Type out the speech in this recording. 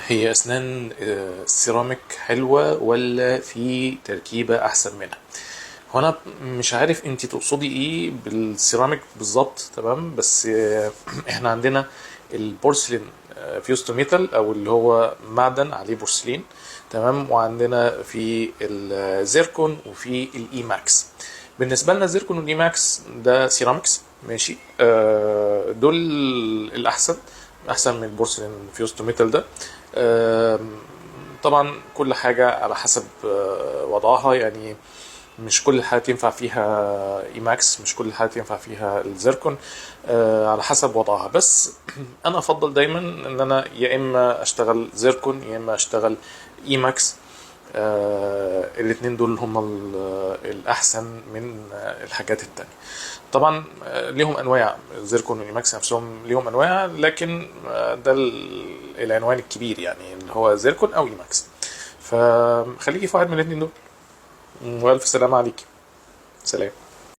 هي اسنان سيراميك حلوة ولا في تركيبه احسن منها؟ هو انا مش عارف انت تقصدي ايه بالسيراميك بالظبط، تمام؟ بس احنا عندنا البورسلين fused to metal، او اللي هو معدن عليه بورسلين، تمام؟ وعندنا في الزيركون وفي ال E-max. بالنسبة لنا الزيركون وال E-max ده ceramics، ماشي؟ دول الاحسن، احسن من ال porcelain fused to metal ده. طبعا كل حاجة على حسب وضعها، يعني مش كل الحالات ينفع فيها E-max، مش كل الحالات ينفع فيها الزيركون، على حسب وضعها. بس انا افضل دايما ان انا يا اما اشتغل زيركون يا اما اشتغل E-max. الاثنين دول هم الاحسن من الحاجات التانية. طبعا ليهم انواع، الزيركون وال E-max نفسهم ليهم انواع، لكن ده العنوان الكبير، يعني اللي هو زيركون او E-max. فخليكي في واحد من الاثنين دول، والف سلامة عليكي. سلام.